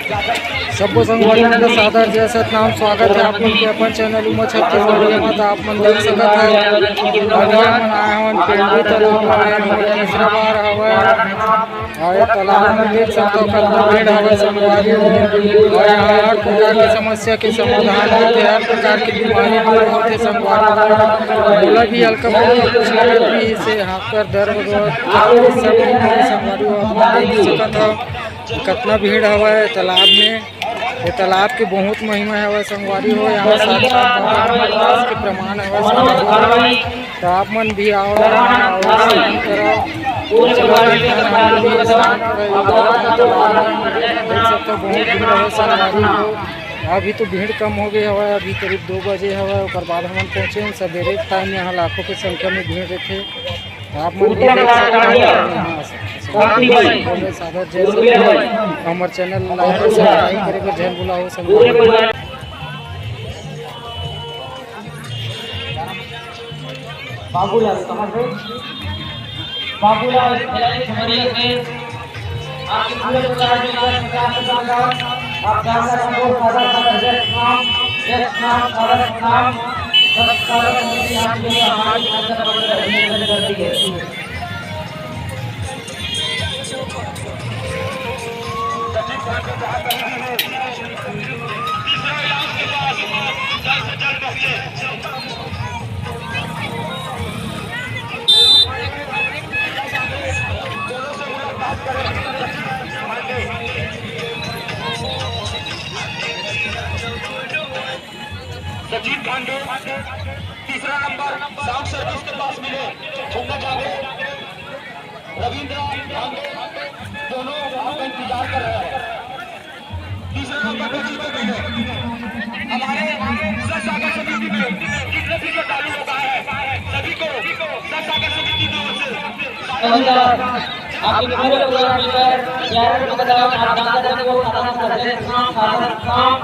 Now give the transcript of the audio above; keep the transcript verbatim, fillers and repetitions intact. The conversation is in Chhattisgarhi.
सब्बो संगवारी मन के सादर जय सतनाम, स्वागत हे आप मन के अपन चैनल उमा छत्तीसगढ़िया म। त आप मन देख सकत हव, अभी हमन आए हवन पेंडरी तालाब म, आए हवन तीसरा बार हवय। अउ ये तालाब म देख सकत हव, कतना भीड़ हवय संगवारी हो। अउ यहाँ हर प्रकार के समस्या के समाधान होथे, हर प्रकार के बीमारी दूर होथे संगवारी हो। मोला भी हल्का फुल्का कुछ लगत भी से हाथ पैर दर्द होत, सब ठीक होथे संगवारी हो। आप मन देख सकत हव, कतना भीड़ हवय तालाब में। ये तालाब के बहुत महिमा हवय संगवारी हो। यहाँ साक्षात भगवान के प्रमाण हवय संगवारी हो। त आप मन भी आओ, आओ, दर्शन करो। चलो, देख सकत हव, बहुत भीड़ हवय संगवारी हो। अभी तो भीड़ कम हो गए हवय, अभी करीब दो बजे हवय, ओकर बाद हमन पहुँचे हन। सबेरे टाइम यहाँ लाखों के संख्या में भीड़ रहिथे। आप मन भी देख सकत हव, हाँ, सादर जय सतनाम। हमर चैनल लाइक अउ सब्सक्राइब करे बर झन भुलाओ संगवारी। बाबूलाल कहाँ से? बाबूलाल खिलाड़ी खमरिया से। आपके पूरे परिवार में एक बार पचास रुपए का आप जानना चाहो, सादा सादा जय सतनाम, जय सतनाम, सादा सतनाम, सब सादा समिति आपके लिए हमारी तरफ से अभिनंदन करती है। सचिन पांडे तीसरा नंबर साउंड सर्विस के पास मिले, घूमना चाहते हैं। रविंद्र पांडे दोनों आपका इंतजार कर रहे हैं। तीसरा नंबर का जीत गए हमारे सत सागर समिति में जितने भी श्रद्धालु लोग आए हैं, सभी को सत सागर समिति की ओर से आपके पूरे परिवार मिलकर ग्यारह रुपये का दान आप दान करने को साथ साथ